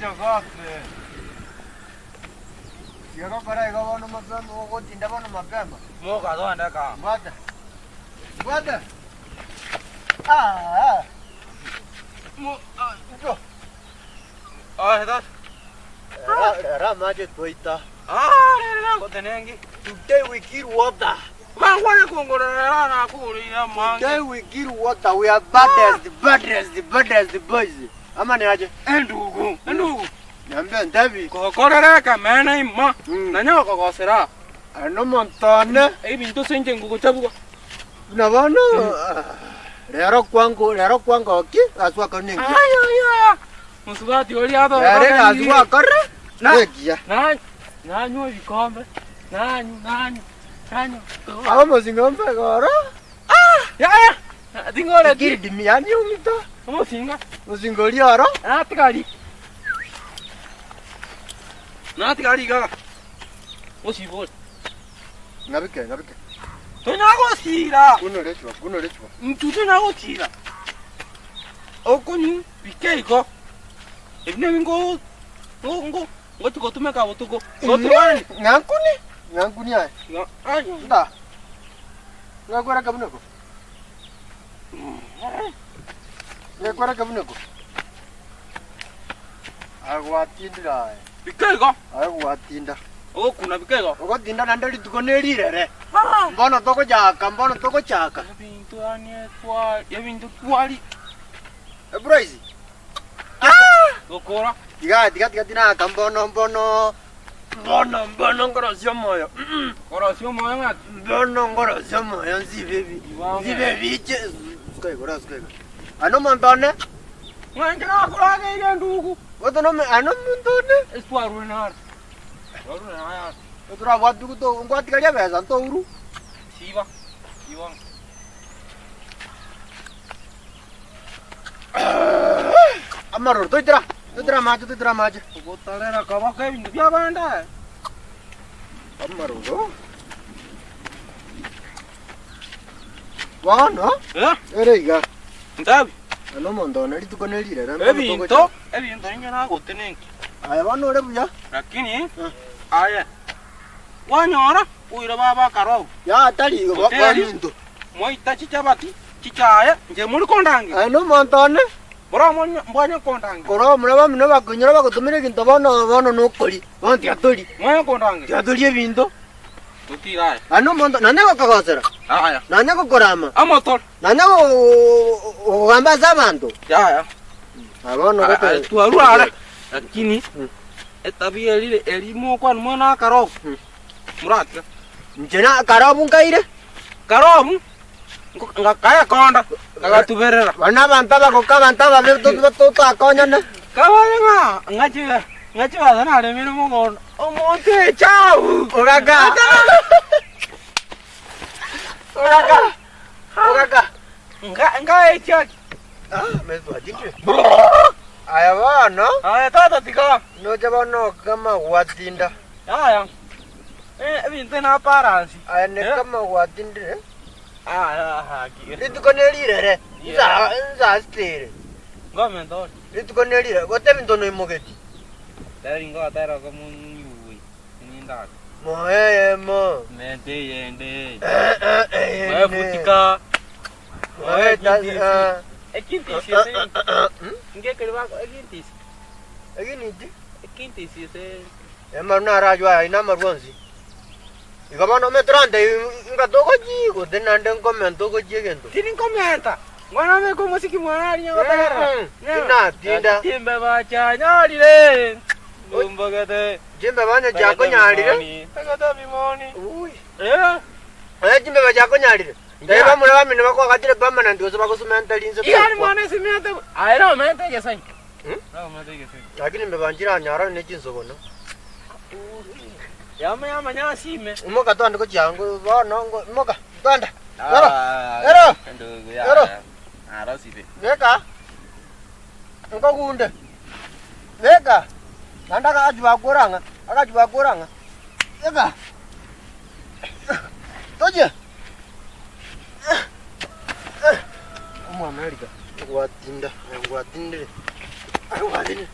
Nchogote. Tiga gokora igo bono mapema, ogotinda bono mapema. Mogatondeka. Mbwate. Mbwate. Ah. Mo Ncho. Ah, tata. Rero rero amache twaita. Ah, rero nagotenengi. Today we kill water. Bangwana kongorora nakurire amange. Today we kill water. We are baddest, baddest, baddest boys. Ama ni aje? Endugu, endugu. Niambie ntebi. Gokorera ekamene ima, Mm. nanye gokogosera. Ano omonto one. Ebinto ase inche ngogochabuga. Buna bono rero kwango rero kwangoki gasi gwakora nengiya. Aya aya. Mosubati oria Rero egasi gwakora Na- nengiya. Na nanywa ebikombe. Nanywa nanywa nanywa. Aba omosinga ompe igoro. Yaya. Tingoreti. Kiridi yani omito. Omosinga. Omosinga oria oro. Natigari. Natigari iga. Osibore. Ng'abike ng'abike. Tonya gosira. Kunora echuba kunora echuba. Intwe tonya gosira. Okonywa bike igo. Ebi nebi ngo ngo ngo ngochi gotumeka botuko. Goturwane. Ng'ankuni ng'ankuni aye. Aye. Nda. Ng'akwera kabuneko. Ng'akwera kabuneko. Aye gwatindire aye. Bike igo. Aye gwatinda. Ogokuna bike igo. Ogotinda naende rituko ne rirere. Mbono togochaka mbono togochaka. Ebinto yaani etwari ebinto twari Eprice. gokora. Tiga tiga tiga tinaka mbono mbono mbono mbono ngorosia omoyo. Korosia omoyo ng'aki. Mbono ngorosia omoyo nsibe ebi Iwange. nsibe ebiche suka igoro suka igoro. Ano omonto one Ng'anche nakorageire endugu. gote nome ano omonto one Esi twarure naro. Twarure naye aro. torabwati goto ngwatigaria ebesa ntouru. Siba. Siba. Amaroro toitera toitera amache toitera amache. Ogotarera kaboko ebinto bia abande. Amaroro. Bono Eh? ere iga Ntabi. ano omonto one rituko ne rirere mbono Ebinto, togochaka. ebinto ninche nagotenenkia. Aye bono ore buya. Lakini Eh. aye kwanyora oira baba akarobu. Ya tari igo Hoteli. baminto. Mwaita chichabati chichaye inche muri kondange. Aye nomonto one Bora mbwanye kondange. korwa omura bamino bakonyora bagotomera egento bono bono nokori bono tiga tori Mwanye kondange. tiga tori ebinto. Totira aye. Aye nomonto nonye gokogosera Aya. nonye gokorama Amotore. nonye kogamba ase abanto. Yaya. Aye bono gote Twarua are. Lakini Mm. etabia erire eri mokwana mwana akarobu. Mm. Muratiga. Inche na karobu nkaire Karobu ngakayakonda ngagatuberera. bono abanto abagoka abanto ababe totakonyana. Kabare ng'a ng'achi ng'achi baza naremire mogondo. Omonto echau. Ogaka ogaka ogaka Nga ngaecha. Ah, meswatindire. Aya bono Aya tata tiga. noche bono kama gwatinda. Aya. Eh ebinto na balance. Aya ne Eh? kama gwatindire. Aya haki. Rituko ne rirere. Yeah. Nsa nsa sitere. Ngome ndori. Rituko ne rirere gote ebinto noimogeti. Tari ngotera ko munyuwe. Ninda. Moe mo. Mente yende. Eh eh eh. Moe futika. Moe ta eh. Ekintisi ese. Ngekeri bako ekintisi. Eginiti. Ekintisi ese. Emaru narajwa aya amaru onsi. Igo bono ometrante ngatogochi gose naende nkomenta ogochi egento. Tiri nkomenta. Mwana meko musiki mwana ari nyagoterera. Tinatinda. Timbe bachanyarire. Lumbagete. Chimbe bane chakonyarire. Tagata bimoni. Ui. Eh. Oye chimbe bachakonyarire. Ndai bamura bamino bakwakatire permanent gose bagosumenta rinse. Igari mwana simete. Aye no mente gesai. Hmm? No mente gesai. Lakini mbe banchira nyara ne chinsogono. Yama yama nyasime. Imoka twande gochiango bono ngo imoka twande. Ero. Ero. Ndugu Ero. ya. Arosibe. Beka. Nkogunde. Beka. Naende akachi bakorang'a, akachi bakorang'a. Beka. Toche. Omwamerika, gwatinda, gwatindire. Gwatindire.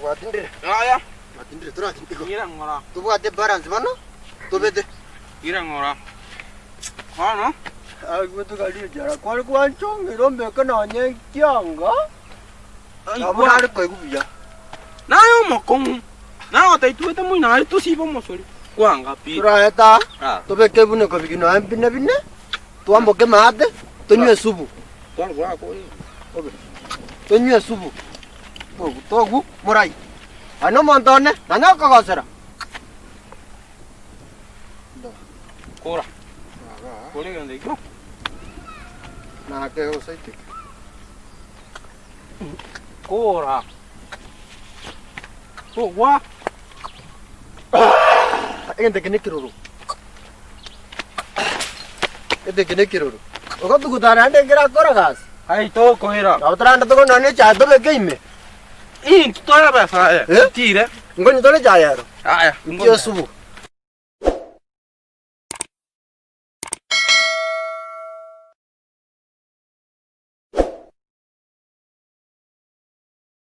Gwatindire. Yaya. Gwatindire toratinde igo. Ira ng'ora. Tobwate balance bono, tobete. Ira ng'ora. Bono. Agwo tokari enchara kware gwanchong'era ombeke nonye ekianga, nabo nare koigwa buya. Naye omokong'u, nagotaitwete moino aria tosibe omosori kwanga pi. Toraeta aa, tobeke ebuneko biki nonya bine bine, twamboke maate, tonywe esubu. Tonywe esubu, togu togu morai. Aye na omonto one, nanye okogosera. Kora. Kora egento ekio. Nake gosaiteke. Kora. Togwa. Egento eke nekeroro. Egento eke nekeroro. Ogotugutana naende nkerakora gasi. Ai tokoira. Nabo torande tokonora ne echae tobeke ime. Inki toya besa eye? Eh? Tire. Nkonye tore echae ero. Aya. Inki esubu.